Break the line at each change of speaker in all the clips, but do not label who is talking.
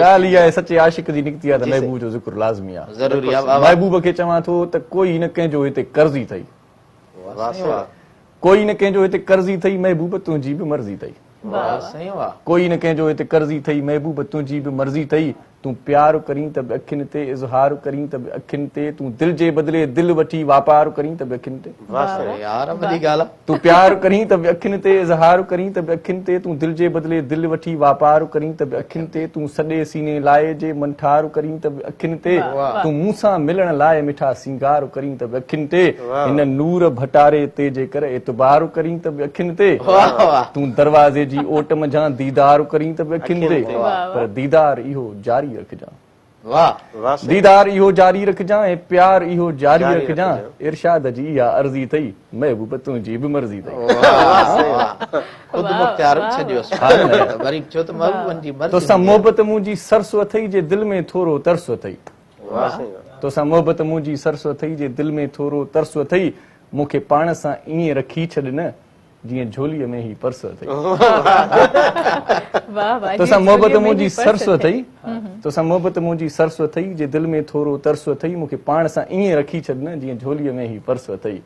ڳالهه اها آهي سچي عاشق جي نڪتي آهي ته محبوب جو ذڪر لازمي آهي.
ضروري آهي واهه.
محبوب کي چوان ٿو ته ڪوئي نه ڪنهن جو هتي قرضي ٿئي.
واهه سائين واهه.
ڪوئي نه ڪنهن جو هتي قرضي ٿئي محبوب تنهنجي به مرضي ٿئي.
واهه سائين واهه.
ڪوئي نه ڪنهن جو هتي قرضي ٿئي محبوب تنهنجي به مرضي ٿئي. تون پيار ڪرين ته به اکين تي اظهار ڪرين ته به اکين تي تون دل جي بدلي دل وٺي واپار ڪرين ته به اکين تي.
واهه سائين يار وڏي ڳالهه آ.
تون پيار ڪرين ته به اکين تي اظهار ڪرين ته به اکين تي تون دل جي بدلي دل وٺي واپار ڪرين ته به اکين تي تون سڏي سيني لائي جي منٺار ڪرين ته به اکين تي تون مون سان ملڻ لاء مٺا سينگار ڪرين ته به اکين تي هن نور ڀٽاري تي جيڪر اعتبار ڪرين ته به اکين تي تون دروازي جي اوٽ منجهان ديدار ڪرين ته به اکين تي پر ديدار اهو جاري رکجان ديدار اهو جاري رکجان ۽ پيار اهو جاري رکجان ارشاد جي اها عرضي ٿئي محبوب تنهنجي به مرضي ٿئي.
خود مختيار به ڇڏيوس وري ڇو ته محبوبن جي مرضي
توسان محبت منهنجي سرس اٿئي جي دل ۾ ٿورو ترس اٿئي توسان محبت منهنجي سرس اٿئي جي دل ۾ ٿورو ترس اٿئي مون کي پاڻ سان ائين رکي ڇڏ نه جيئن جهوليء ۾ هي پرس اٿئي. توسان محبت منهنجي سرس اٿئي توسان محبت منهنجي سرس اٿئي جي دل ۾ ٿورو ترس اٿئي مون کي پاڻ سان ائين رکي ڇڏ نه جيئن جهوليء ۾ هي پرس اٿئي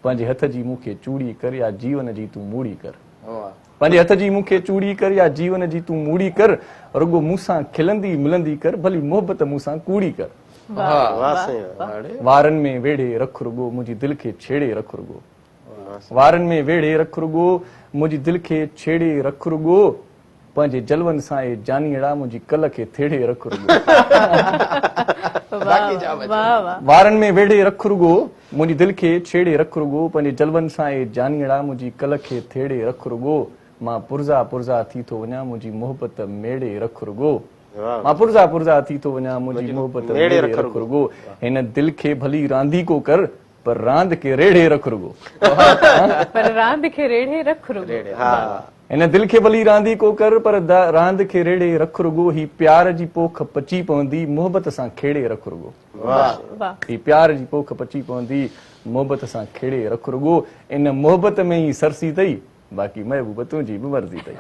پنهنجي هٿ جي مون کي چوڙي ڪر يا جيون جي تون موڙي ڪر پنهنجي هٿ جي مون کي چوڙي ڪر يا جيون جي تون موڙي ڪر رڳو مون سان کلندي ملندي ڪر ڀلي محبت مون سان ڪوڙي ڪر وارن ۾ ويڙهي رک رڳو منهنجي دل کي ڇيڙي رک رڳو وارن ۾ ويڙهي رک رڳو منهنجي دل کي ڇيڙي رک رڳو پنهنجي جلون سان اي جانيئڙا منهنجي ڪل کي ٿيڙي رک رڳو وارن ۾ ويڙهي رک رڳو منهنجي دل کي ڇيڙي رک رڳو پنهنجي جلون سان اي جانيئڙا منهنجي ڪل کي ٿيڙي رک رڳو مان پرزا پرزا ٿي ٿو وڃان منهنجي محبت ميڙي رک رڳو مان پرزا پرزا ٿي ٿو وڃان منهنجي محبت ميڙي رک رڳو هن دل کي ڀلي رانديڪو ڪر پر راند کي ريڙهي رک رڳو.
پر راند کي ريڙهي رک رڳو.
هن دل کي ڀلي رانديڪو ڪر پر راند کي ريڙهي رک رڳو هي پيار جي پوک پچي پوندي محبت سان کيڙي رک رڳو. هي پيار جي پوک پچي پوندي محبت سان کيڙي رک رڳو ان محبت ۾ ئي سرسي ٿئي باقي محبوب تنهنجي به مرضي ٿئي.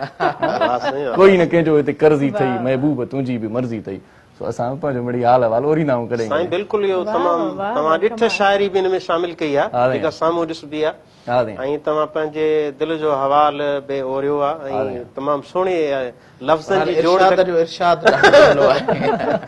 ڪوئي نه ڪنهن جو هتي قرضي ٿئي محبوب تنهنجي به مرضي ٿئي. سو اسان به پنهنجو مڙئي حال احوال اوريندا آهيون ڪڏهن
سائين بلڪل اهو تمام توهان ڏٺ شاعري به ان ۾ شامل ڪئي آهي جيڪا سامهون ڏسبي آهي ۽ توهان پنهنجي دل جو حوال به اوريو آهي ۽ تمام سهڻي لفظن جي جوڙ
ارشاد جو ارشاد ڏاڍو آهي.